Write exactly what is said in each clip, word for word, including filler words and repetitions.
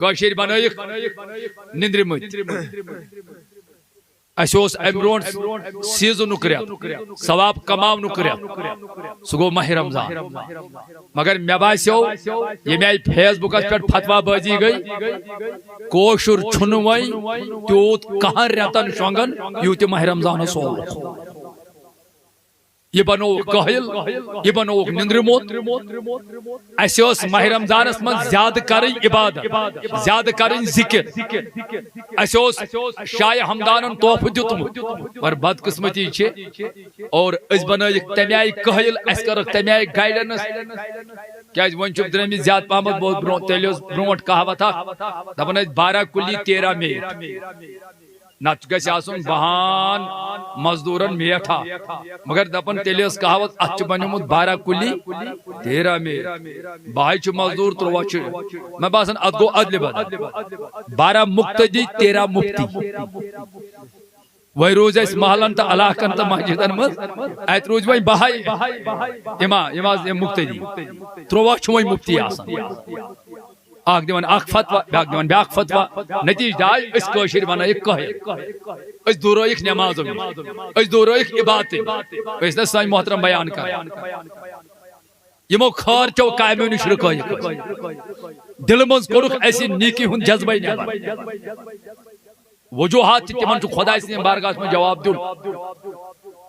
کٲشِر بنٲیِکھ نِندرِ مٔتۍ۔ اَسہِ اوس اَمہِ برونٛٹھ سیٖزنُک رٮ۪تھ، ثواب کماونُک رٮ۪تھ، سُہ گوٚو ماہ رمضان۔ مگر مےٚ باسیو، ییٚمہِ آیہِ فیس بُکس پٮ۪ٹھ فتوا بٲزی گٔے، کٲشُر چھُنہٕ وۄنۍ تیوٗت کہن رٮ۪تن شۄنٛگان، یوٗت یہِ ماہ رمضانس سووُکھ۔ یہِ بنووُکھ کٲہِل، یہِ بنووُکھ نِندرِ موٚت۔ اَسہِ ٲس ماہ رمضانس منٛز زیادٕ کرٕنۍ عبادت، زیادٕ کرٕنۍ ذِکِر۔ اَسہِ اوس شاہِ ہمدانن تحفہٕ دیُتمُت، مگر بدقسمتی چھِ، اور أسۍ بنٲیِکھ تَمہِ آیہِ کٲہِل، اَسہِ کٔرٕکھ تَمہِ آیہِ گایڈنس۔ کیازِ وۄنۍ چھُکھ درٲمٕتۍ زیادٕ پہمتھ، بہٕ اوسُس برونٛہہ، تیٚلہِ اوس برونٛٹھ کہاوت اکھ، دپان ٲسۍ، بارہ کُلی تیرہ میٹ۔ نتہٕ گژھِ آسُن بہان مزدورن میٹھا۔ مگر دپان تیٚلہِ ٲس کہاوت، اتھ چھُ بنیومُت بارہ کُلی تیرہ میٹ۔ بہے چھُ مزدور، ترٛوواہ چھُ۔ مےٚ باسان، اتھ گوٚو ادلہِ بدل۔ بارہ مقتدی، تیرہ مفتی۔ وۄنۍ روٗز اَسہِ محلن تہٕ علاقن تہٕ مسجدن منٛز، اتہِ روٗزۍ وۄنۍ بہے امام، یِم حظ یِم مقتدی۔ ترٛوواہ چھُ وۄنۍ مفتی آسان۔ اکھ دِوان اکھ فتوا، بیاکھ دِوان بیاکھ فتوا۔ نتیجہ آے، أسۍ کٲشِر بنٲیِکھ کٲہِل۔ أسۍ دوٗرٲیِکھ نٮ۪مازو نِش، أسۍ دوٗرٲیِکھ عبادتہٕ نِش۔ أسۍ نہ سٲنۍ محترم بیان کران۔ یِمو خٲر چو کامیو نِش رُکٲیِکھ أسۍ۔ دِلہٕ منٛز کوٚرُکھ اَسہِ نیکی ہُنٛد جذبے نٮ۪بر۔ وجوہات چھِ، تِمن چھُ خۄداے سٕنٛدِ بارگاہس منٛز جواب دیُن۔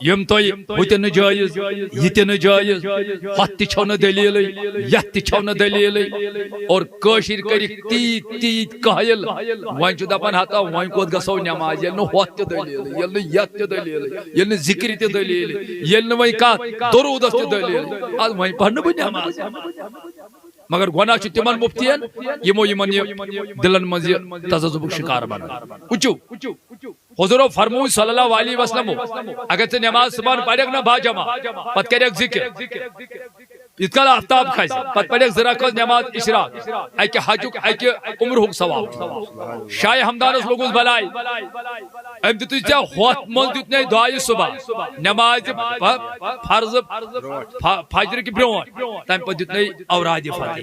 یِم تۄہہِ ہُہ تہِ نہٕ جٲیِز، یہِ تہِ نہٕ جٲیِز، ہۄتھ تہِ چھو نہٕ دٔلیٖلٕے، یتھ تہِ چھو نہٕ دٔلیٖلٕے۔ اور کٲشِر کٔرِکھ تیٖتۍ تیٖتۍ کٲہِل۔ وۄنۍ چھُ دپان، ہتا وۄنۍ کوٚت گژھو نٮ۪ماز، ییٚلہِ نہٕ ہۄتھ تہِ دٔلیٖلٕے، ییٚلہِ نہٕ یتھ تہِ دٔلیٖلٕے، ییٚلہِ نہٕ ذِکرِ تہِ دٔلیٖلٕے، ییٚلہِ نہٕ وۄنۍ کتھ دروٗدس تہِ دٔلیٖلٕے، ادٕ وۄنۍ پرنہٕ بہٕ نٮ۪ماز۔ مگر گۄناہ چھُ تِمن مُفتین، یِمو یِمن یہِ دِلن منٛز یہِ تذبذبُک شِکار بنٲو۔ وٕچھِو، حضورو فرموو صلی اللہ علیہ وسلمو، اگر ژٕ نٮ۪ماز صُبحن پرکھ نہ باجماع، پتہٕ کرکھ ذِکِر، یِتھ کال آفتاب کھسہِ، پتہٕ پرکھ زٕ رکعت نٮ۪ماز اِشراق، اکہِ حجُک، اکہِ عمرہُک ثواب۔ شاہِ ہمدانس لوٚگُس بلاے، أمۍ دیُتُے ژےٚ ہۄتھ منٛز دیُت نے دعایہِ صبح، نٮ۪مازِ ف-، فرض ف-، فجرٕ کہِ برونٛٹھ، تمہِ پتہٕ دیُت نے اورادِ فتح۔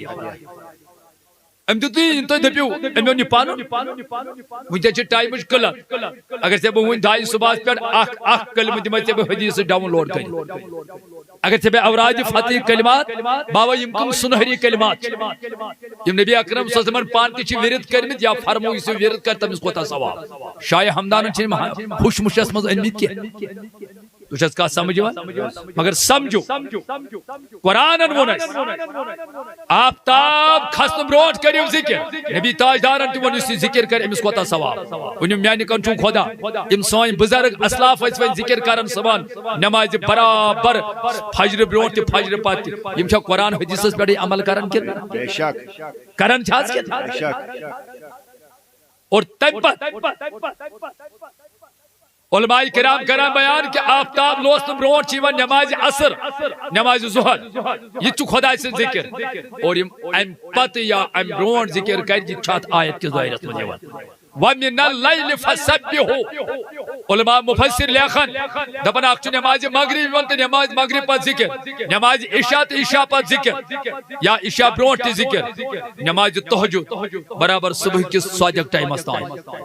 أمۍ دیُت نہٕ یہِ، یِن تُہۍ دٔپِو، أمۍ اوٚن یہِ پَنُن۔ وٕنکٮ۪س چھِ ٹایمٕچ قٕلت۔ اگر ژےٚ بہٕ وٕنۍ دَہہِ صُبحَس پٮ۪ٹھ اَکھ، اَکھ کلمہٕ دِمَے ژےٚ بہٕ حدیٖث ڈاوُن لوڈ کٔرِتھ۔ اگر ژےٚ مےٚ اورادِ فتح کلمات، بابا، یِم کٕم سُنہری کلمات چھِ، یِم نبی اکرم صلی اللہ علیہ وسلمن پانہٕ تہِ چھِ ورد کٔرمٕتۍ یا فرموو، یُس یہِ ورد کَرِ، تٔمِس کوٗتاہ ثواب۔ شاہِ ہمدانن چھِ یِم ہُشمُشَس منٛز أنۍمٕتۍ کینٛہہ۔ تُہۍ چھِ حظ کتھ سمجھ یِوان؟ مگر سمجھو، قرآنن ووٚن اَسہِ، آفتاب کھسنہٕ برونٛٹھ کٔرِو ذِکِر۔ نبی تاجدارن تہِ ووٚن، یُس یہِ ذِکِر کرِ، أمِس کوتاہ ثواب۔ ؤنِو، میانہِ کن چھُو خۄدا۔ یِم سٲنۍ بُزرگ اسلاف ٲسۍ وۄنۍ ذِکِر کران صبحن نمازِ برابر، فجرِ برونٛٹھ تہِ، فجرِ پتہٕ تہِ۔ یِم چھا قرآن حدیثس پٮ۪ٹھٕے عمل کران کِنہٕ؟ بے شک۔ کران چھا حظ کِنہٕ؟ بے شک۔ اور تمہِ پتہٕ علماء کرام کران بیان کہ آفتاب لوسنہٕ برونٛٹھ چھِ یِوان نمازِ عصر، نمازِ ظہر۔ یہِ تہِ چھُ خۄداے سٕنٛز ذِکِر۔ اور یِم امہِ پتہٕ یا امہِ برونٛٹھ ذِکِر کرِ، یہِ تہِ چھُ اتھ آیت کِس دٲیرس منٛز یِوان۔ وَمِنَ اللَّيْلِ فَسَبِّحُ۔ علماء مفسر لیکھان، دپان، اکھ چھُ نمازِ مغرب یِوان تہٕ نمازِ مغرب پتہٕ ذِکِر، نمازِ عشاء تہٕ عشاء پتہٕ ذِکِر، یا عشاء برونٛٹھ تہِ ذِکِر، نمازِ تہجد برابر صبح کِس صادق ٹایمس تام۔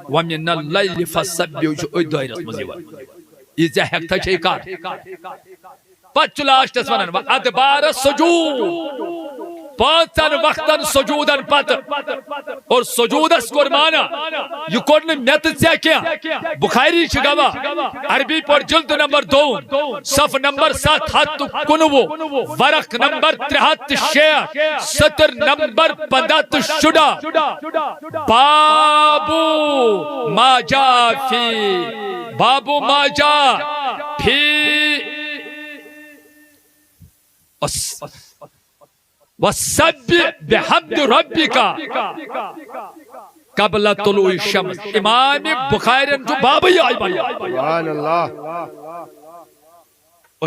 وَمِنَ اللَّيْلِ فَسَبِّحُ چھُ أتھۍ دٲیرس منٛز یِوان۔ یہِ ژےٚ ہٮ۪کتھا چھے کر۔ پتہٕ چھُ لاسٹس ونان، "وَأَدْبَارَ السُّجُودِ"۔ پانٛژن وقتن سجودن پتہٕ۔ اور سجودس کوٚر معنی، یہِ کوٚر نہٕ مےٚ تہٕ ژےٚ کینٛہہ۔ بخاری چھِ گواہ، عربی پٲٹھۍ جلد نمبر دو، صف نمبر ستھ ہتھ تہٕ کُنوُہ، ورق نمبر ترٛےٚ ہتھ تہٕ شیٹھ، سطر نمبر پندہ تہٕ شُراہ۔ بابو ما جاء فی، بابو ما جاء فی، وس-، وسبح بحمد ربک قبل طلوع الشمس۔ امام بخارین چھُ بابٕے آیہِ بنومُت۔ سبحان اللہ۔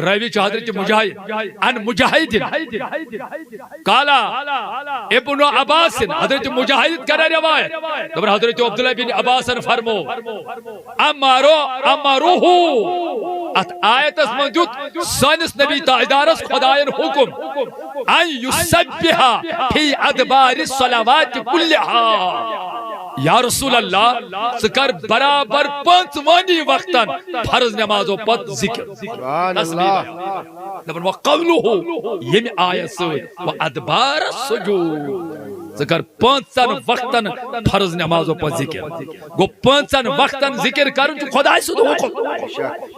راوی چھُ حضرت مجاہد، عن مجاہد، قال ابن عباس، حضرت مجاہد کران روایت، دپان حضرت عبداللہ بن عباسن فرمو، امرو، امروہ، اتھ آیتس منٛز دیُت سٲنِس نبی تاجدارس خداین حکم، ان یسبح فی ادبار الصلوات کلہا۔ یا رسول اللہ، ژٕ کر برابر پانٛژوٕنی وقتن فرض نمازو پتہٕ ذکر۔ سبحان اللہ۔ دپان، وقولہ، ییٚمہِ آیت سۭتۍ، و ادبار السجود، ژٕ کر پانٛژن وقتن فرض نمازو پتہٕ ذکر۔ گوٚو، پانٛژن وقتن ذکر کرُن چھُ خداے سُنٛد حکم۔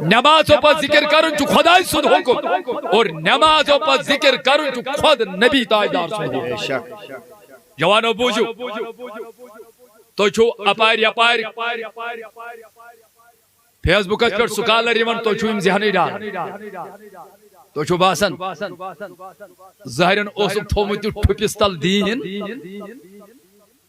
نمازو پتہٕ ذکر کرُن چھُ خداے سُنٛد حکم۔ اور نمازو پتہٕ ذکر کرُن چھُ خود نبی تاجدار سُنٛد حکم۔ بے شک۔ جوانو بوٗزِو، تُہۍ چھِو اپارِ یپارِ فیس بُکس پٮ۪ٹھ سکالر یِوان، تُہۍ چھِو یِم ذہنٕے ڈالان۔ تُہۍ چھِو باسان، ظٲہرن اوسُکھ تھوٚومُت یہِ ٹھُپِس تل دیٖن۔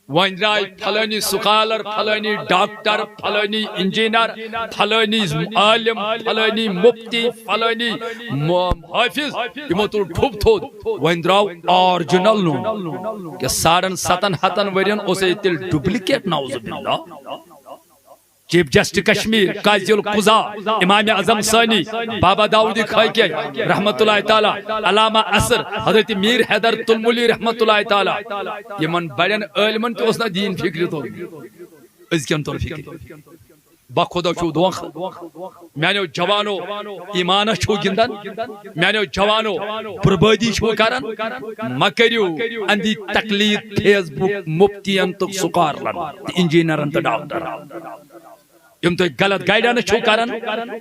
وۄنۍ درٛاے پھلٲنی سکالر، پھلٲنی ڈاکٹر، پھلٲنی انجینئر، پھلٲنی عالم، پھلٲنی مفتی، پھلٲنی م-، حافظ، یِمو تُل ٹھُپ تھوٚد۔ وۄنۍ درٛاو آرجنل نوٗن۔ کہِ ساڑن ستن ہتن ؤرین اوس ییٚتہِ تیٚلہِ ڈُپلیکیٹ، نعوذ باللہ۔ چیف جسٹس کشمیر، قاضی القضا، امام اعظم ثانی، بابا داؤد خاکی رحمت اللہ تعالیٰ، علامہ اثر، حضرت میر حیدر تلملی رحمت اللہ تعالیٰ، یِمن بڑٮ۪ن عٲلمن تہِ اوس نہٕ دیٖن فکرِ توٚرمُت، أزکٮ۪ن توٚر فکرِ۔ بخدا چھُو دھوکہ۔ میانیو جوانو، ایمانس چھُو گِنٛدان؟ میانیو جوانو، بربٲدی چھُو کران؟ مہ کٔرِو اندی تقلید فیس بُک مفتین تہٕ سکالرن تہٕ انجینئرن تہٕ ڈاکٹرن، یِم تُہۍ غلط گائیڈنس چھِو کران۔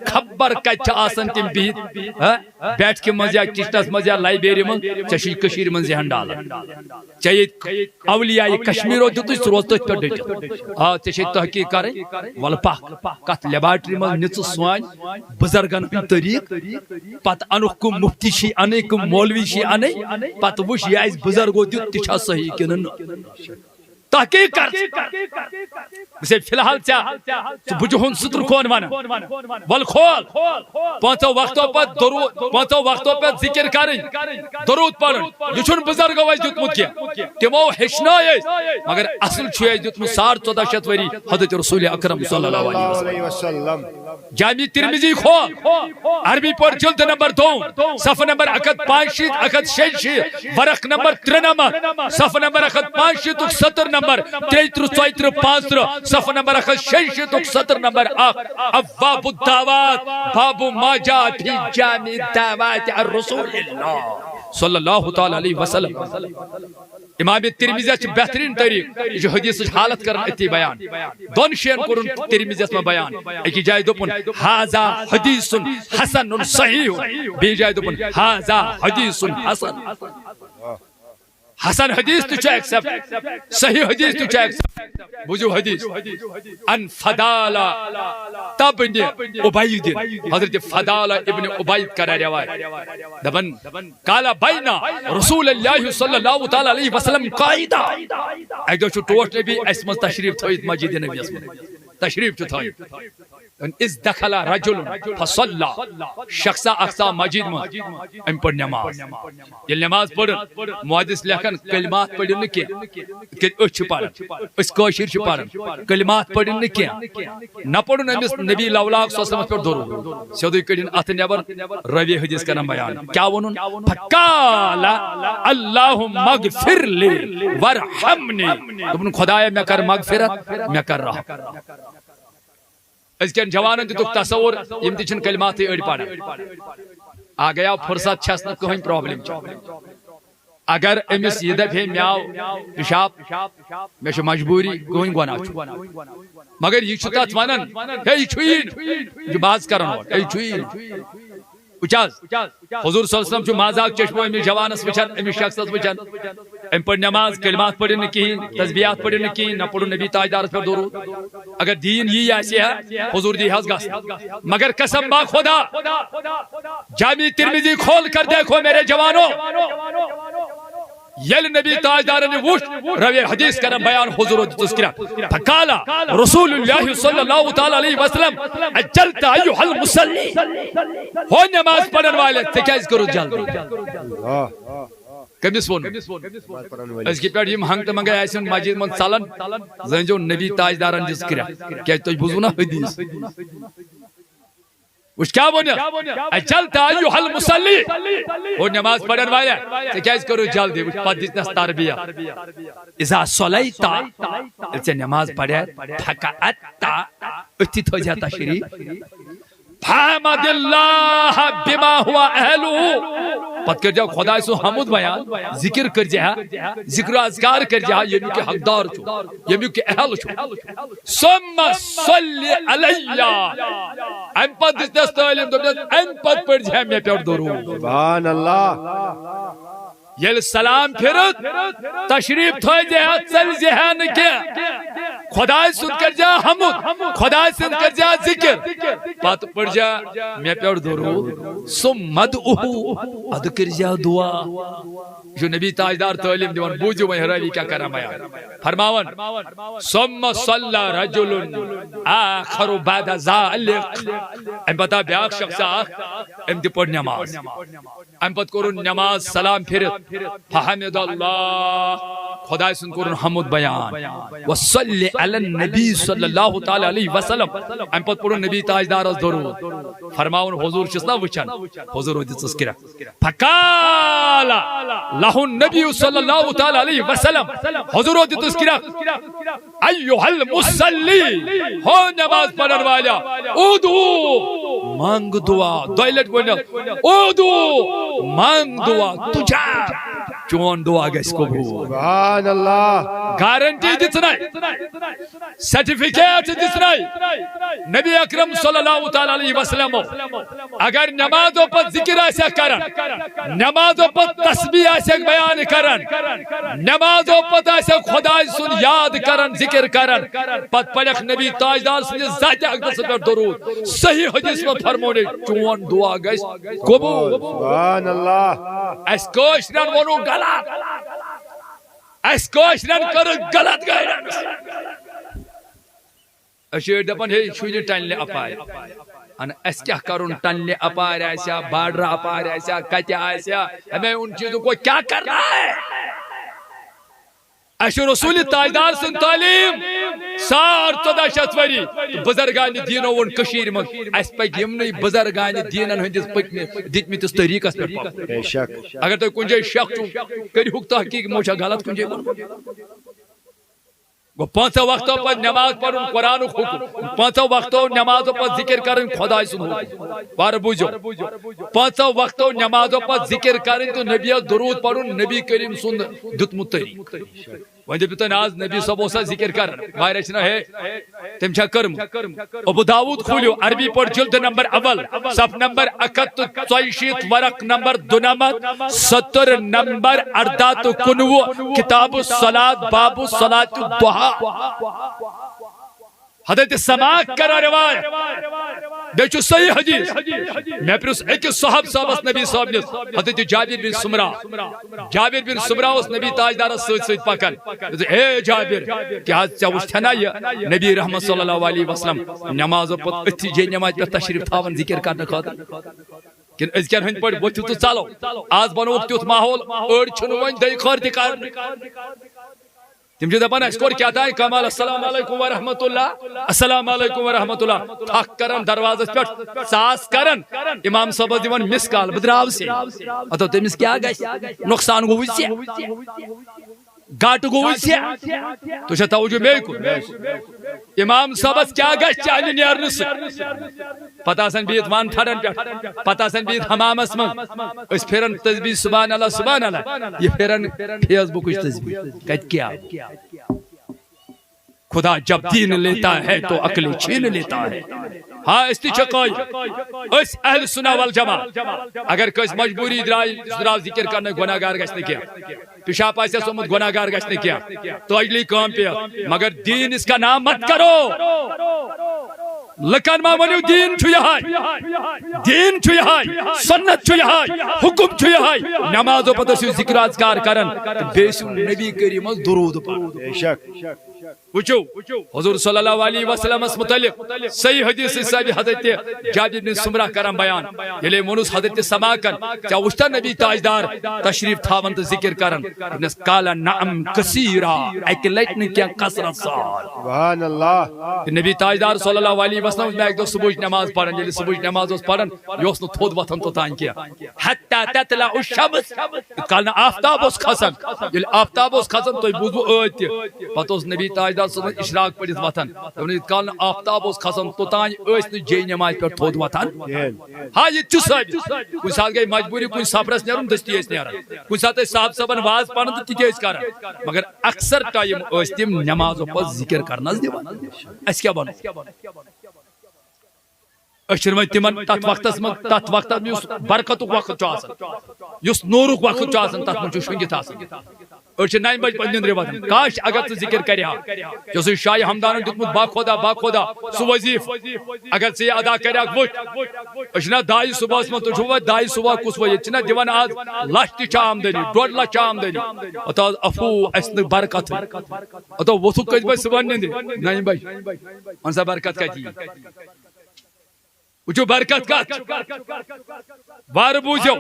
خبر کتہِ چھِ آسان تِم بِہِتھ، ہا؟ بیٹھکہِ منٛز یا کچنس منٛز یا لائبریری منٛز، ژےٚ چھُے کٔشیٖرِ منٛز ذہن ڈالان۔ ژےٚ ییٚتہِ اولیاء کشمیرو دیُتُے، سُہ روز تٔتھۍ پٮ۪ٹھ ڈٔٹِتھ۔ آ، ژےٚ چھے تحقیق کرٕنۍ، وَلہٕ پکھ، کتھ لیبارٹری منٛز نِژٕ سٲنۍ بُزرگن ہٕنٛدۍ طریٖقہٕ، پتہٕ انُکھ کُم مفتی چھی انٕے، کُم مولوی چھی انٕے، پتہٕ وٕچھ یہِ اسہِ بُزرگو دیُت، تہِ چھا صحیح کِنہٕ نہٕ۔ تحقیق کر۔ بہٕ چھُسے فی الحال ژےٚ، ژٕ بُجہِ ہُنٛد سُترٕ کون ونان۔ ول کھول۔ پانٛژو وقتو پتہٕ درود، پانٛژو وقتو پتہٕ ذکر کرٕنۍ، درود پرُن۔ یہِ چھُنہٕ بُزرگو اَسہِ دیُتمُت کینٛہہ۔ تِمو ہیٚچھنٲے أسۍ، مگر اصل چھُ اَسہِ دیُتمُت ساڑ ژۄدہ شیٚتھ ؤری حضرت رسول اکرم صلی اللہ علیہ وسلم۔ جامع ترمذی کھول، عربی پٲٹھۍ جلد نمبر دو، صفحہ نمبر اکھ ہتھ پانٛژھ شیٖتھ، اکھ ہتھ شیٚیہِ شیٖتھ، ورق نمبر ترٛنمتھ، صفحہ نمبر اکھ ہتھ پانٛژھ شیٖتھ تہٕ ستتھ نمبر، ترٛیہِ ترٕٛہ، ژۄیہِ ترٕٛہ، پانٛژھ ترٕٛہ، صفحہ نمبر اکھ ہتھ شیٚیہِ شیٖتھ تہٕ ستتھ نمبر اکھ، ابواب الدعوات، باب ما جاء فی جامع دعوات الرسول اللہ صلی اللہ تعالی علیہ وسلم۔ امام ترمذی چھُ بہترین طریقہٕ، یہِ چھُ حدیثٕچ حالت کران أتی بیان۔ دۄن جاین کوٚرُن ترمذیس منٛز بیان۔ أکِس جایہِ دوٚپُن، "ھذا حدیث حسن صحیح"، بیٚیِس جایہِ دوٚپُن، "ھذا حدیث حسن"۔ حسن حدیث تہِ چھُ ایکسپٹ، صحیح حدیث تہِ چھُ ایکسپٹ۔ بوٗزِو حدیث، عن فضالہ تبن عبید، حضرت فضالہ ابن عبید کران روایت۔ دپان، قال بین رسول اللہ صلی اللہ تعالی علیہ وسلم قاعدہ۔ اکہِ دۄہ چھُ ٹوٹھ نبی اسہِ منٛز تشریف تھٲوِتھ مسجد نبیس منٛز۔ تشریف چھُ تھٲوِتھ۔ اذ دخل رجل فصلی۔ شخصا اکھ ژاو مسجد منٛز۔ أمۍ پٔر نماز۔ ییٚلہِ نماز پٔر، محدث لیکھان، کلمات پٔرِو نہٕ کینٛہہ۔ یِتھ کٔنۍ أسۍ چھِ پران، أسۍ کٲشِر چھِ پران، کلمات پٔرِو نہٕ کینٛہہ۔ نہ پوٚرُن أمِس نبی لولاک صلی اللہ علیہ وسلمس پٮ۪ٹھ درود۔ سیوٚدُے کٔڑِن اَتھٕ نٮ۪بر، رٲوی حدیث کران بیان۔ کیٛاہ ووٚنُن؟ فقال اللہم اغفر لی وارحمنی۔ دوٚپُن، خدایا، مےٚ کر مغفرت، مےٚ کر رحم۔ أزکٮ۪ن جوانن دِتُکھ تصور، یِم تہِ چھِنہٕ کلماتٕے أڑۍ پران۔ آ گیا فرصت، چھس نہٕ کٕہٕنۍ پرابلم چھِ۔ اگر أمِس یہِ دپہِ ہے، مےٚ آو پِشاب، مےٚ چھِ مجبوٗری، کٕہٕنۍ گۄناہ چھُ۔ مگر یہِ چھُ تتھ ونان، ہے، یہِ چھُ یی نہٕ۔ یہِ چھُ باز کران اورٕ، ہے، یہِ چھُ یی نہٕ۔ وٕچھ حظ، حضور صلی اللہ علیہ وسلم چھُ مازاگ چشمو أمِس جوانس وٕچھان، أمِس شخصس وٕچھان۔ أمۍ پٔر نماز، کلمات پٔرِن نہٕ کِہیٖنۍ، تسبیحات پٔرِن نہٕ کِہیٖنۍ، نہ پوٚرُن نبی تاجدارس پٮ۪ٹھ درود۔ اگر دیٖن یی آسہِ ہا، حضور دی ہس گژھ۔ مگر قسم با خدا، جامع ترمذی کھول کر دیکھو میرے جوانو، ییٚلہِ نبی تاجدارن یہِ وُچھ، روی حدیث کران بیان، حضور دِژٕس کرٛٮ۪کھ۔ فقال رسول اللہ صلی اللہ تعالیٰ علیہ وسلم، اجلت ایھا المصلی۔ ہو نماز پرن والے، ژےٚ کیٛازِ کٔرٕتھ جلدی؟ کٔمِس ووٚن؟ أزکہِ پٮ۪ٹھ یِم ہنٛگتہٕ منٛگے آسن مسجد منٛز ژلان، زٲنۍزیو نبی تاجدارن دِژ کرٛٮ۪کھ۔ کیٛازِ تۄہہِ بوٗزوٕ نا حدیث؟ وٕچھ کیٛاہ ووٚنُس؟ اجلت ایھا المصلی۔ ہو نماز پرن والے، ژےٚ کیٛازِ کٔرٕتھ جلدی؟ وٕچھ، پتہٕ دِژنس تربیت۔ اذا صلیت، ییٚلہِ ژےٚ نماز پرِ، فقعدت، أتھی تھٲوزِ تشریف۔ فاحمد اللہ بما هو اہلہ۔ پتہٕ کٔرزیو خۄداے سُنٛد حمد بیان، ذکر کٔرزِ ہا، ذکر و اذکار کٔرزِ ہا، ییٚمیُک یہِ حقدار چھُ، ییٚمیُک یہِ اہل چھُ۔ ثم صل علی۔ امہِ پتہٕ دِژنس تعلیٖم، دوٚپنس، امہِ پتہٕ پٔرزِ ہا مےٚ پٮ۪ٹھ درود۔ سبحان اللہ۔ ییٚلہِ سلام پھِرِتھ تشریف تھٲوزِ ہا، ژٔلزِ ہا نہٕ کینٛہہ۔ خۄداے سُنٛد کٔرزِ ہا حمد، خۄداے سُنٛد کٔرزِ ہا ذکر، پتہٕ پٔرزِ ہا مےٚ پٮ۪ٹھ درود۔ ثم ادعہ، ادٕ کٔرزِ ہا دعا۔ یہِ چھُ نبی تاجدار تعلیٖم دِوان، بوٗزِو وۄنۍ رٲوی کیٛاہ کران بیان۔ فرماوان، ثم صلی رجل آخر بعد ذلک۔ امہِ پتہٕ آو بیٛاکھ شخص اکھ، أمۍ تہِ پٔر نماز۔ امہِ پتہٕ کوٚرُن نماز سلام پھِرِتھ، فحمد اللہ، خۄداے سُنٛد کوٚرُن حمد بیان، وصلی علی النبی صلی اللہ تعالیٰ علیہ وسلم۔ امہِ پتہٕ پوٚرُن نبی تاجدارس درود۔ فرماوُن حضور چھُس نا وٕچھان، حضور دِژٕس کرٛٮ۪کھ۔ فقال لہ النبی صلی اللہ تعالیٰ علیہ وسلم، حضور دِژٕس کرٛٮ۪کھ، ایھا المصلی، ہو نماز پرن والیا، ادعو، منگ دعا۔ دۄیہِ لٹہِ ؤنِو، ادعو، منگ دعا، تجاب، چون دعا گژھِ قبول۔ سبحان اللہ۔ گارنٹی دِژنَے، سرٹیفکیٹ دِژنَے نبی اکرم صلی اللہ تعالیٰ علیہ وسلم۔ اگر نمازو پتہٕ ذکر آسہِ کران، نمازو پتہٕ تسبیح آسہِ بیان کران، نمازو پتہٕ آسہِ خۄداے سُنٛد یاد کران، ذکر کران، پتہٕ پرکھ نبی تاجدار سٕنٛدِس ذاتِ اقدسس پٮ۪ٹھ درود۔ صحیح حدیث منٛز فرمونے، چون دعا گژھِ قبول۔ سبحان اللہ۔ اسہِ کٲشرٮ۪ن ووٚنُکھ غلط، اسہِ کٲشرٮ۪ن کٔرٕکھ غلط گایڈنس۔ أسۍ چھِ أڑۍ دَپان، ہے، یہِ چھُے نہٕ ٹنلہِ اَپارِ۔ اَن، اَسہِ کیٛاہ کَرُن ٹنلہِ اَپارِ آسہِ ہا، بارڈر اَپارِ آسہِ ہا، کَتہِ آسہِ ہا؟ ہمیں ان چیزوں کو کیا کرنا ہے؟ اَسہِ چھُ رسول تاجدار سٕنٛز تعلیٖم ساڑ ژۄداہ شیٚتھ ؤری تہٕ بُزرگانِ دیٖنو ووٚن کٔشیٖرِ منٛز، اَسہِ پَزِ یِمنٕے بُزرگانِ دیٖنَن ہٕنٛدِس پٔتمہِ دِتمٕتِس طریٖقَس پٮ۪ٹھ پَکُن۔ بے شک۔ اگر تُہۍ کُنہِ جایہِ شک چھُو، کٔرِو ہُک تحقیٖق، یِمو چھا غلط کُنہِ جایہِ ووٚنمُت؟ گوٚو پانٛژو وقتو پتہٕ نماز پرُن قرآنُک حکم، پانٛژو وقتو نمازو پتہٕ ذکر کرٕنۍ خۄداے سُنٛد حکم۔ وارٕ بوٗزِو، پانٛژو وقتو نمازو پتہٕ ذکر کرٕنۍ تہٕ نبیَس درود پرُن، نبی کریم سُنٛد دیُتمُت طریٖقہٕ۔ وۄنۍ دٔپِو تُہۍ، نہ حظ، نبی صٲب اوس حظ ذکر کران؟ واریاہ چھِنہ، ہے، تٔمۍ چھا کٔرمٕژ؟ ابو داؤد کھوٗلِو، عربی پٲٹھۍ جلد نمبر اول، صف نمبر اکھ ہتھ تہٕ ژۄیہِ شیٖتھ، ورق نمبر دُنمتھ، سطر نمبر ارداہ تہٕ کُنوُہ، کتاب الصلاۃ، باب الصلاۃ الضحیٰ۔ حضرت سماک کران روایت، بیٚیہِ چھُ صحیح حدیث۔ مےٚ پرُژھ أکِس صحاب صٲبس، نبی صٲب نِس، حضرت جابر بن سمرہ۔ جابر بن سمرہ اوس نبی تاجدارس سۭتۍ سۭتۍ پکان۔ دوٚپُس، اے جابر، کیٛاہ حظ ژےٚ وُچھتھا نہ یہِ نبی رحمت صلی اللہ علیہ وسلم نمازو پتہٕ أتھی جے نمازِ پٮ۪ٹھ تشریف تھاوان ذکر کرنہٕ خٲطرٕ؟ کِنہٕ أزکٮ۪ن ہٕنٛدۍ پٲٹھۍ ؤتھِو تہٕ ژلو؟ آز بنووُکھ تیُتھ ماحول، أڑۍ چھِنہٕ وۄنۍ دٔے خٲر تہِ کرنٕکۍ۔ تِم چھِ دپان، اسہِ کوٚر کیٛاہ تام کمال، السلام علیکم ورحمۃ اللہ، السلام علیکم ورحمۃ اللہ، تھکھ کران دروازس پٮ۪ٹھ، ژاس کران، امام صٲبس دِوان مِس کال، بہٕ درٛاوسے۔ ہتو تٔمِس کیٛاہ گژھِ؟ نۄقصان گوٚوُے ژےٚ، گاٹہٕ گوٚوُے ژےٚ۔ تُہۍ چھا توجہ بیٚیہِ کُن؟ امام صٲبس کیٛاہ گژھِ چانہِ نیرنہٕ سۭتۍ؟ پتہٕ آسان بِہِتھ وان تھڑن پٮ۪ٹھ، پتہٕ آسان بِہِتھ حمامس منٛز۔ أسۍ پھِران تسبیح سبحان اللہ، سبحان اللہ، یہِ پھِران فیس بُکٕچ تسبیح۔ کتہِ کیٛاہ؟ خدا جب دین لیتا ہے تو عقل چھین لیتا ہے۔ ہاں، أسۍ تہِ چھِ قٲیِل۔ أسۍ اہل سنہ والجماعت۔ اگر کٲنٛسہِ مجبوٗری درٛاے، سُہ درٛاو ذکر کرنہٕ، گۄناہ گار گژھِ نہٕ کینٛہہ۔ پِشاب آسٮ۪س آمُت، گۄناہ گار گژھِ نہٕ کینٛہہ۔ تٲجلی کٲم پیٚیَس، مگر دین اس کا نام مت کرو۔ لکن ما ونیو دین چھُ یہے، دین چھُ یہے، سنت چھُ یہے، حکم چھُ یہے۔ نمازو پتہٕ ٲسِو ذکر اذکار کران تہٕ بیٚیہِ ٲسِو نبی کریمس درود پران۔ بے شک۔ وچھو، حضور صلی اللہ علیہ وسلمس متعلق صحیح حدیث صاحب حضرت جابر بن سمرہ کران بیان۔ ییٚلہِ ووٚنُس حضرت سماکن، ژےٚ وُچھتا نبی تاجدار تشریف تھاوان تہٕ ذکر کران؟ دوٚپنس، قال نعم کثیرا، اکہِ لٹہِ نہٕ کینٛہہ، کثرت سان۔ سبحان اللہ۔ نبی تاجدار صلی اللہ علیہ وسلم اوس مےٚ اکہِ دۄہ صبحٕچ نماز پران، ییٚلہِ صبحٕچ نماز اوس پران، یہِ اوس نہٕ تھوٚد وۄتھان توٚتام کینٛہہ۔ حتی تطلع الشمس، یوٚت کال نہٕ آفتاب اوس کھسان۔ ییٚلہِ آفتاب اوس کھسان، تُہۍ بوٗزوٕ ٲدۍ تہِ۔ پتہٕ اوس نبی تاجدار صلی اللہ علیہ وسلم اشراق پٔرِتھ وۄتھان۔ دوٚپُن، یوٚت کال نہٕ آفتاب اوس کھسان، توٚتام ٲسۍ نہٕ جے نمازِ پٮ۪ٹھ تھوٚد وۄتھان۔ ہا، یہِ تہِ چھُ ثٲبت۔ کُنہِ ساتہٕ گٔے مجبوٗری، کُنہِ سفرس نیرُن، دٔستی ٲسۍ نیران۔ کُنہِ ساتہٕ ٲسۍ صاحب صٲبن واز پران تہٕ تہِ تہِ ٲسۍ کران۔ مگر اکثر ٹایم ٲسۍ تِم نمازو پتہٕ ذکر کرنس دِوان۔ اسہِ کیٛاہ بنو؟ أسۍ چھِنہٕ وۄنۍ تِمن تتھ وقتس منٛز، تتھ وقتس منٛز یُس برکتُک وقت چھُ آسان، یُس نوٗرُک وقت چھُ آسان، تتھ منٛز چھُ شۄنٛگِتھ آسان۔ أسۍ چھِ نَیہِ بجہِ پتہٕ نِندرِ وۄتھان۔ کاش اگر ژٕ ذکر کرِ ہا، یُس شاہ ہمدانن دیُتمُت با خدا، با خدا، سُہ وظیفہٕ اگر ژٕ یہِ ادا کرِ ہاکھ، وٕچھ، أسۍ چھِنہ دَہہِ صبحس منٛز، تُہۍ چھِو وۄنۍ دَہہِ صبح کُس وۄنۍ، ییٚتہِ چھِنہ دِوان آز لچھ تہِ چھِ آمدنی، ڈۄڈ لچھ چھِ آمدنی۔ ہتا افو، اسہِ نہٕ برکت۔ ہتا وۄتھُکھ کٔژِ بجہِ صبحن نِندرِ؟ نَیہِ بجہِ۔ وۄنۍ سا برکت کتہِ یی؟ وٕچھِو برکت کتھ۔ وارٕ بوٗزِو۔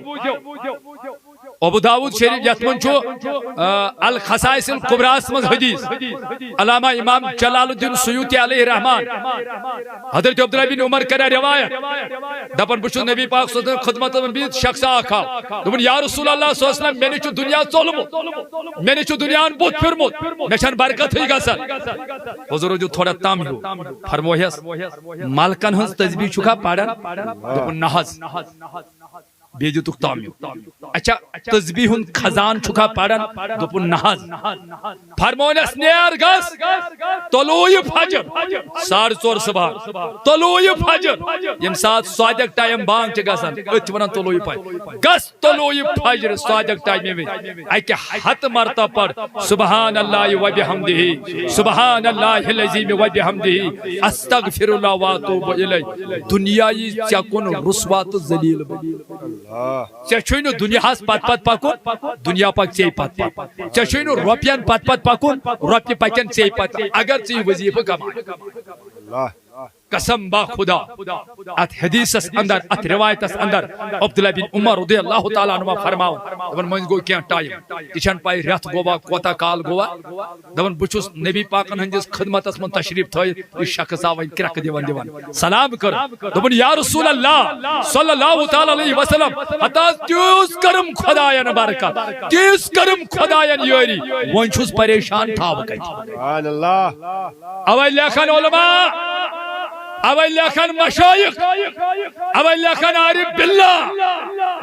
ابو داؤد شریف یتھ منٛز چھُ، آ، الخصائص الکبریٰ ہس منٛز حدیث۔ علامہ امام جلال الدین سیوطی علیہ رحمان، حضرت عبداللہ بن عمر کران روایت، دپان، بہٕ چھُس نبی پاک صلی اللہ علیہ وسلم خدمت منٛز بِہِتھ، شخص اکھ آو۔ دوٚپُن، یا رسول اللہ صلی اللہ علیہ وسلم، مےٚ نِش چھُ دُنیا ژوٚلمُت، مےٚ نِش چھُ دُنیاہن بُتھ پھیُرمُت، مےٚ چھَنہٕ برکتھٕے گژھان۔ حضور دیُت تھوڑا تم ہیوٗ، فرموہس، ملکن ہٕنٛز تسبیح چھُکھا پران؟ دوٚپُن، نہ حظ۔ بیٚیہِ دِتُکھ تام یُک۔ اچھا، تسبیح ہُنٛد خزان چھُکھا پران؟ دوٚپُن، نہ حظ۔ فرمونس، نیر گژھ طلوع فجر، ساڑٕ ژور صبحن، طلوع فجر، ییٚمہِ ساتہٕ صادق ٹایم بانگ چھِ گژھان، أتھۍ چھِ ونان طلوع فجر۔ گژھ طلوع فجر صادق ٹایمہِ وِزِ اکہِ ہتہٕ مرتبہ پڑھ، سبحان اللہ و بحمدہ، سبحان اللہ العظیم و بحمدہ، استغفر اللہ و اتوب الیہ۔ دُنیا یی ژےٚ کُن رسوا تہٕ ذلیل بنہِ۔ ژےٚ چھُے نہٕ دُنیاہس پتہٕ پتہٕ پکُن، دُنیا پکہِ ژے پتہٕ پتہٕ۔ ژےٚ چھُے نہٕ رۄپین پتہٕ پتہٕ پکُن، رۄپیہِ پکن ژے پتہٕ، اگر ژٕ یہِ وظیفہٕ کماے۔ قسم با خدا، اتھ حدیثس اندر، اتھ روایتس اندر عبداللہ بن عمر رضی اللہ تعالیٰ عنہما فرماوان، دپان، مٔنٛزۍ گوٚو کینٛہہ ٹایم، تہِ چھنہٕ پاے رٮ۪تھ گوٚوا، کوتاہ کال گوٚوا۔ دپان، بہٕ چھُس نبی پاکن ہٕنٛدِس خدمتس منٛز تشریف تھٲوِتھ، یہِ شخص آو وۄنۍ کرٛٮ۪کہٕ دِوان دِوان سلام کٔر۔ دوٚپُن، یا رسول اللہ صلی اللہ تعالیٰ علیہ وسلم، ہتہٕ حظ تیٖژ کٔرٕم خداین برکت، تیٖژ کٔرٕم خداین یٲری، وۄنۍ چھُس پریشان، تھاوٕ کتہِ؟ سبحان اللہ۔ اوے لیکھن علماء، اوے لیکھن مشایخ، اوے لیکھن عارف باللہ،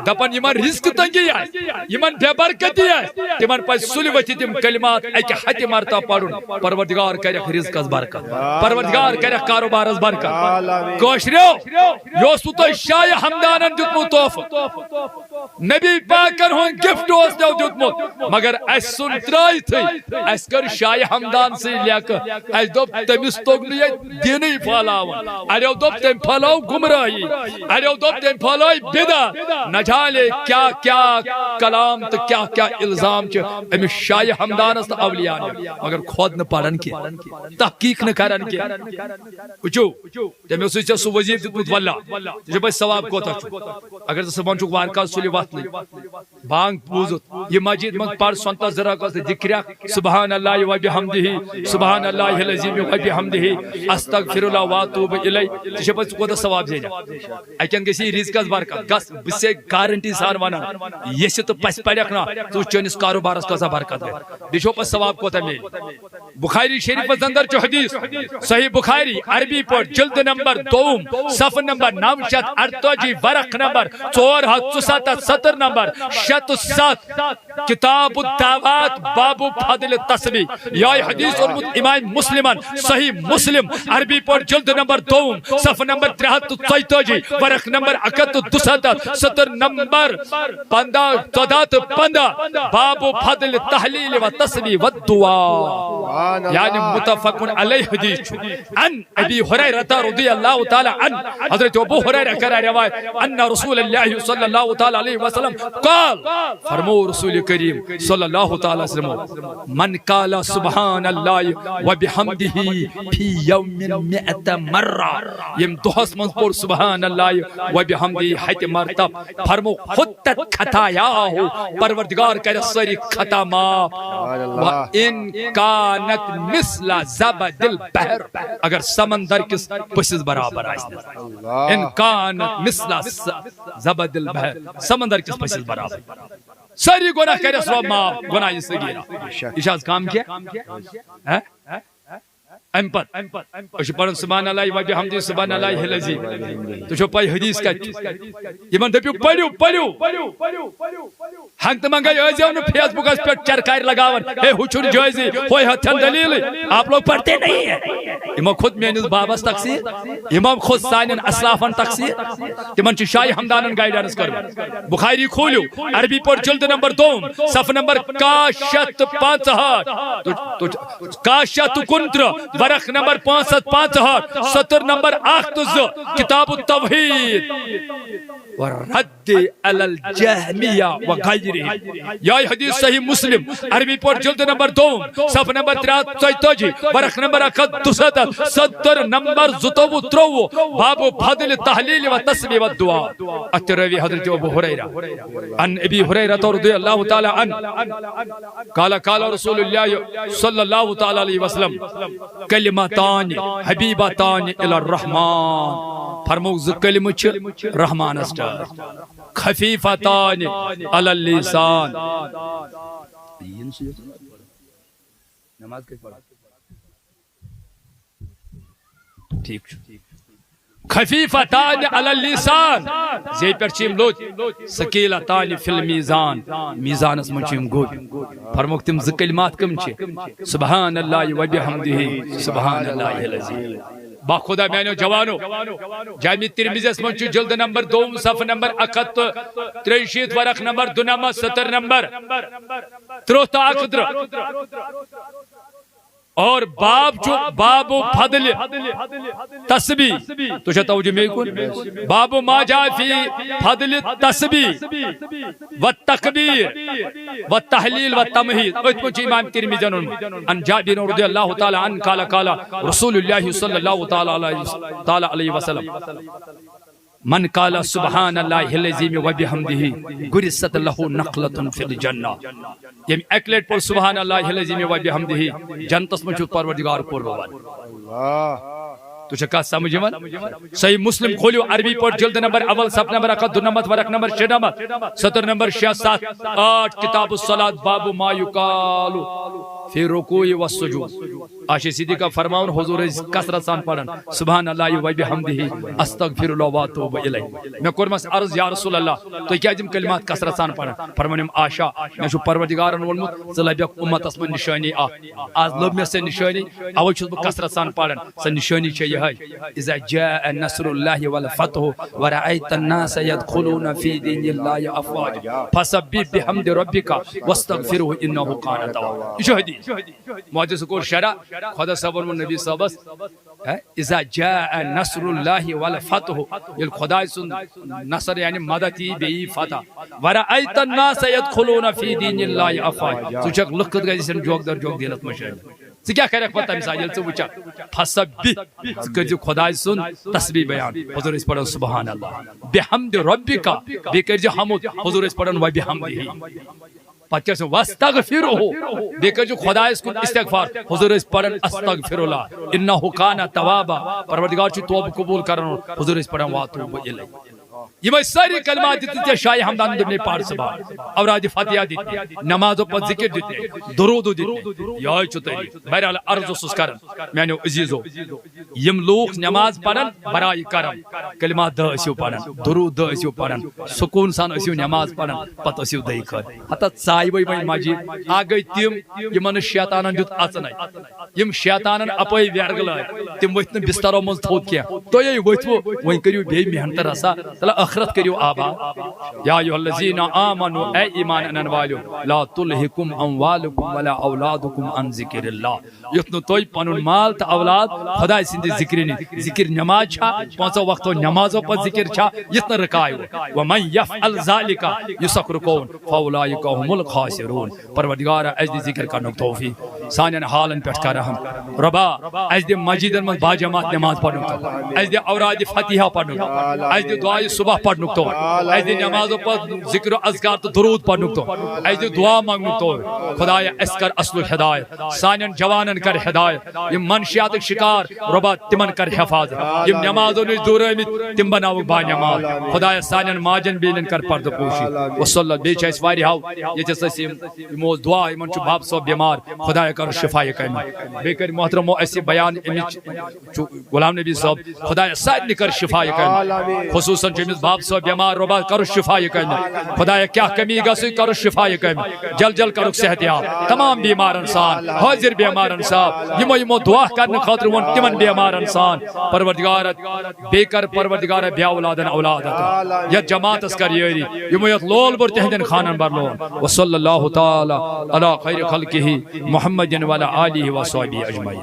دپان یمن رزق تنگی آسہِ، یمن بے برکتی آسہِ، تمن پزِ سُلہِ ؤتھِتھ تِم کلمات اکہِ ہتہِ مرتبہ پرُن، پروردگار کرکھ رزقس برکت، پروردگار کرکھ کاروبارس برکت۔ کٲشریو، یہِ اوسوٕ تۄہہِ شاہ ہمدانن دیُتمُت تحفہٕ۔ نبی پاکن ہُنٛد گفٹ اوس تٔمۍ دیُتمُت، مگر اسہِ ژھُن ترٲوتھٕے، اسہِ کٔر شاہ ہمدان سٕے لیکہٕ۔ اسہِ دوٚپ، تٔمِس توٚگ نہٕ ییٚتہِ دینٕے پھٔہلاوُن۔ اڑیو دوٚپ، تٔمۍ پھٔہلٲو گمراہی، اڑیو دوٚپ، تٔمۍ پھٔہلٲے بدعت۔ نہ جانے کیٛاہ کیٛاہ کلام تہٕ کیٛاہ کیٛاہ الزام چھِ أمِس شاہ ہمدانس تہٕ اولیاءن، مگر خود نہٕ پران کینٛہہ، تحقیق نہٕ کران کینٛہہ۔ وٕچھِو، تٔمۍ اوسُے ژےٚ سُہ وظیفہٕ دیُتمُت، واللہ، ژےٚ چھےٚ پَے ثواب کوتاہ چھُ؟ اگر ژٕ صُبحن چھُکھ وارٕ کارٕ سُلہِ وۄتھنٕے، بانگ بوٗزُتھ، یہِ مسجد منٛز پَر سۄنتَس زٕ رکعت، ذِکرِ اکھ، سبحان اللہ و بحمدہ، سبحان اللہ العظیم و بحمدہ، استغفر اللہ و اتوب الیہ، ژےٚ چھےٚ پَے ژٕ کوتاہ ثواب زینکھ؟ اَتٮ۪ن گژھِ یہِ رِزقَس برکت۔ گژھ، بہٕ چھُسے گارنٹی سان وَنان، ییٚژھِ تہٕ پَژھِ پَرکھ نا، ژٕ وٕچھ چٲنِس کاروبارَس کۭژاہ برکت گژھِ، بیٚیہِ چھو پَتہٕ ثواب کوتاہ میلہِ۔ بخاری شریفس اندر چھُ حدیث، صحیح بخاری، عربی پٲٹھۍ، جلد نمبر دوم، صفحہ نمبر نو شیٚتھ اَرتٲجی، ورق نمبر ژور ہتھ ژُستتھ۔ ہتھ ستر نمبر، شیٚے ہتھ ستھ، کتاب الدعوات، باب فضل التسبیح۔ یہ حدیث اوٚنمُت امام مسلمن، صحیح مسلم، عربی پٲٹھۍ جلد نمبر دوم، صفحہ نمبر ترٛےٚ ہتھ تہٕ ژۄیتٲجی، ورق نمبر اکھ ہتھ تہٕ دُسَتتھ، سطر نمبر پندہ، ژۄدہ تہٕ پندہ، باب فضل تحلیل و تسبیح و دعا۔ یعنی متفق علیہ حدیث چھُ۔ عن ابی ہریرہ رضی اللہ تعالی عنہ، حضرت ابو ہریرہ کران روایت، ان رسول اللہ صلی اللہ تعالی علیہ وسلم قال، فرمو رسول کریم صلی اللہ تعالی علیہ وسلم، من قال سبحان اللہ و بحمدہ فی یوم مئۃ مرہ، یم دۄہس منٛز پوٚر سبحان اللہ و بحمدہ ہتہِ مرتب، فرمو حطت خطایاہ، پروردگار کرِ سٲری خطا معاف۔ و ان کانت مثل زبد البحر، اگر سمندر کس پسس برابر آسہِ۔ ان کانت مثل س-، زبد البحر، سمندر کس پسس برابر۔ سٲری گۄناہ کرٮ۪س رۄب معاف، گۄناہ یہِ صغیرہ۔ یہِ چھِ آز کم کینٛہہ؟ ہہ؟ امہِ پتہٕ أسۍ چھِ پران سبحان اللہ و بحمدہ، سبحان اللہ العظیم۔ تُہۍ چھو پاے حدیث کتہِ چھُ؟ یِمن دٔپِو پٔرِو، پٔرِو۔ ہنگ تہٕ منگے ٲسۍزیو نہٕ فیس بُکس پٮ۪ٹھ چرکارِ لگاوان، ہے ہُہ چھُنہٕ جٲیزٕے، ہوے ہتھن دلیلٕے، آپ لوگ پڑھتے نہیں ہیں۔ یِمو کھوٚت میٲنِس بابس تقصیر، یِمو کھوٚت سانٮ۪ن اسلافن تقصیر، تِمن چھِ شاہی ہمدانن گائیڈنس کٔرمٕژ۔ بخاری کھوٗلِو، عربی پٲٹھۍ جلد نمبر دوم، صفحہ نمبر کاہ شیٚتھ تہٕ پانٛژہٲٹھ، تہٕ، تہٕ کاہ شیٚتھ تہٕ کُنترٕہ، ورق نمبر پانٛژھ ہتھ پانٛژہٲٹھ، سطر نمبر اکھ تہٕ زٕ، کتاب التوحید۔ و رد علی الجہمیہ و غیرہ۔ یہ حدیث صحیح مسلم، عربی پٲٹھۍ جلد نمبر دوم، صفحہ نمبر ترٛےٚ ہتھ ژۄیتٲجی، ورق نمبر اکھ ہتھ دُسَتتھ، سطر نمبر زٕتووُہ ترٛووُہ، باب فضل تحلیل و تسبیح و دعا۔ اتھ تہِ رٲوی حضرت ابو ہریرہ۔ عن ابی ہریرہ رضی اللہ تعالی عنہ قال قال رسول اللہ صلی اللہ تعالی علیہ وسلم، کلمتان حبیبتان الی الرحمن۔ فرموک زٕ کلمہٕ چھِ رحمانس ٹٲٹھۍ۔ خفیفتان علی اللسان۔ نماز کتہِ پرو؟ ٹھیک چھُ۔ خفیفتان علی اللسان، زیٚیہِ پٮ۪ٹھ چھِ یِم لوٚت، ثقیلتان فی المیزان، میزانس منٛز چھِ یِم گوٚبۍ۔ فرموکھ تِم زٕ کلمات کٕم چھِ؟ سبحان اللہ و بحمدہ، سبحان اللہ العظیم۔ با خدا میانیو جوانو، جامع ترمذیس منٛز چھُ جلد نمبر دوم، صفحہ نمبر اکھ ہتھ تہٕ ترٛیہِ شیٖتھ، ورق نمبر دُنمتھ، سطر نمبر ترٛوہ تہٕ اکھ ترٛہ۔ اور باب چھُ باب فضل تسبیح۔ تُہۍ چھا توجہ مے کُن؟ باب ما جاء فی فضل تسبیح و تکبیر و تحلیل و تمہید۔ أتھۍ منٛز چھُ امام ترمذین ووٚنمُت، عن جابر رضی اللہ تعالی عنہ قال قال رسول اللہ صلی اللہ تعالی علیہ، تعالی علیہ وسلم، من قال سبحان اللہ العظیم و بحمدہ گرست لہ نخلۃ فی الجنہ۔ یم اکہِ لٹہِ پوٚر سبحان اللہ العظیم و بحمدہ، جنتس منٛز چھُ پروردگار قرب ون۔ تُہۍ چھا کتھ سمجھ یِوان؟ صحیح مسلم کھوٗلِو، عربی پٲٹھۍ جلد نمبر اول، صفحہ نمبر اکھ ہتھ دُنمتھ، ورق نمبر شُنمتھ، سطر نمبر شیٚے، ستھ، ٲٹھ، کتاب الصلاۃ، باب ما یقال فی الرکوع والسجود۔ عائشہ صدیقہ فرماوان، حضور ٲسۍ کثرت سان پران سبحان اللہ و بحمدہ، استغفر اللہ و اتوب الیہ۔ مےٚ کوٚرمس عرض، یا رسول اللہ، تُہۍ کیازِ یِم کلمات کثرت سان پران؟ فرمٲنِم، عائشہ، مےٚ چھُ پروردگارن ووٚنمُت، ژٕ لبکھ اُمتس منٛز نشٲنی اکھ۔ آز لٔب مےٚ سۄ نشٲنی، اوے چھُس بہٕ کثرت سان پران۔ سۄ نشٲنی چھےٚ یِہے، اذا جاء نصر اللہ والفتح ورأیت الناس یدخلون فی دین اللہ افواجا فسبح بحمد ربک واستغفرہ انہ کان توابا۔ یہِ چھُ حدیث۔ معجزہ کوٚر شرح، خۄدا صٲبن ووٚن نبی صٲبس، ہے، اذا جاء نصر اللہ والفتح، ییٚلہِ خۄداے سُنٛد نصر یعنی مدد یی، بیٚیہِ یی فتح۔ ورأیت الناس یدخلون فی دین اللہ افواجا، ژٕ وٕچھکھ لُکھ کِتھ کٔنۍ گژھن جوک در جوک دینس منٛز شٲمِل۔ ژٕ کیٛاہ کرکھ پتہٕ تمہِ ساتہٕ ییٚلہِ ژٕ وٕچھکھ؟ فسبح، ژٕ کٔرۍ زِ خۄداے سُنٛد تسبیح بیان۔ حضور ٲسۍ پران سبحان اللہ، بحمد ربک، بیٚیہِ کٔرۍ زِ حمد۔ حضور ٲسۍ پران وبحمدہ۔ پتہٕ کیٛاہ چھُ؟ واستغفرہ، بیٚیہِ کٔرۍ زِ خۄدایس کُن استغفار۔ حضور ٲسۍ پران استغفر اللہ، انہ کان توابا، پروردگار چھُ توبہٕ قبول کران۔ حضور ٲسۍ پران واتوب الیہ۔ یِمے سٲری کلمات دِتۍ ژےٚ شاہ ہمدان، دوٚپنے پَر صبح، اوراد فتحہ دِتۍ، نمازو پتہٕ ذکر دِتۍ، درودو دِتۍ۔ یہے چھُ طریٖقہٕ۔ بہرحال عرض اوسُس کران میانیو عزیزو، یِم لوٗکھ نماز پرن برائے کرم، کلمات دہ ٲسِو پران، درود دہ ٲسِو پران، سکوٗن سان ٲسِو نماز پران، پتہٕ ٲسِو دٔے خٲر۔ ہتا ژایہِ وے وۄنۍ مسجد، اکھ گٔے تِم یِمن نہٕ شیطانن دیُت اژنَے۔ یِم شیطانن اپٲرۍ ویرگہٕ لٲگۍ، تِم ؤتھۍ نہٕ بسترو منٛز تھوٚد کینٛہہ۔ تُہۍ ہے ؤتھوٕ، وۄنۍ کٔرِو بیٚیہِ محنتہٕ رژھا، تَلہٕ ٲخرت کٔرِو آباد۔ یا ایھا الذین آمنوا، اے ایمان انن والیو، لا تلہکم اموالکم ولا اولادکم عن ذکر اللہ۔ یُتھ نہٕ تُہۍ پنُن مال تہٕ اولاد خداے سٕنٛدِ ذکرِ نِش، ذکر نماز چھا، پانٛژو وقتو نمازو پتہٕ ذکر چھا، یُتھ نہٕ رُکایو۔ ومن یفعل ذلک، یُس اکھ رُکووُن، فاولئک هم الخاسرون۔ پروردگارا، اَسہِ دِ ذکر کرنُک توفیق۔ سانٮ۪ن حالن پٮ۪ٹھ کر رحم۔ رۄبا، اَسہِ دِ مسجدن منٛز باجماعت نماز پرنُک توفیق۔ اَسہِ دِ اوراد فتحہ پرنُک۔ اَسہِ دِ دعایہِ صبح پرنُک توفیق۔ اَسہِ دِ نمازو پتہٕ ذکر و اذکار تہٕ درود پرنُک توفیق۔ اَسہِ دِ دعا منٛگنُک توفیق۔ خدایا، اَسہِ کر اصلُک ہدایت۔ سانٮ۪ن جوانن کر ہدایت۔ یِم منشیاتٕکۍ شکار، رۄبا، تِمن کر حفاظت۔ یِم نمازو نِش دوٗر ٲمٕتۍ، تِم بناوُکھ با نماز۔ خدایا، سانٮ۪ن ماجن بیٚنٮ۪ن کر پردٕ پوشی۔ وصلی اللہ۔ بیٚیہِ چھِ اَسہِ واریاہو، ییٚتہِ ہسا چھِ یِم یِمو اوس دعا، یِمن چھُ باب صٲب بٮ۪مار، خدایا کر شفا یہِ کامہِ۔ بیٚیہِ کٔرۍ محترمو اَسہِ یہِ بیان، أمِس چھُ غلام نبی صٲب، خدایا سارنٕے کر شفا یہِ کامہِ۔ خصوٗصاً چھُ أمِس باب صٲب بٮ۪مار، رۄبا کر شفا یہِ کامہِ۔ خدایا کیٛاہ کٔمی گژھِ، کر شفا یہِ کامہِ۔ جل جل کرُکھ صحت یاب تمام بیمارن سان، حٲضِر بیمارن سان، یِمو یِمو دعا کرنہٕ خٲطرٕ ووٚن تِمن بیمارن سان۔ پروردگار، بیٚیہِ کر پروردگار بے اولادن اولاد عطا۔ یتھ جماعتس کر یٲری، یِمو یتھ لول بوٚر تِہنٛدٮ۪ن خانن بر لون۔ وصلی اللہ تعالیٰ علی خیر خلقہ محمد وعلی آلہ وصحبہ اجمعین۔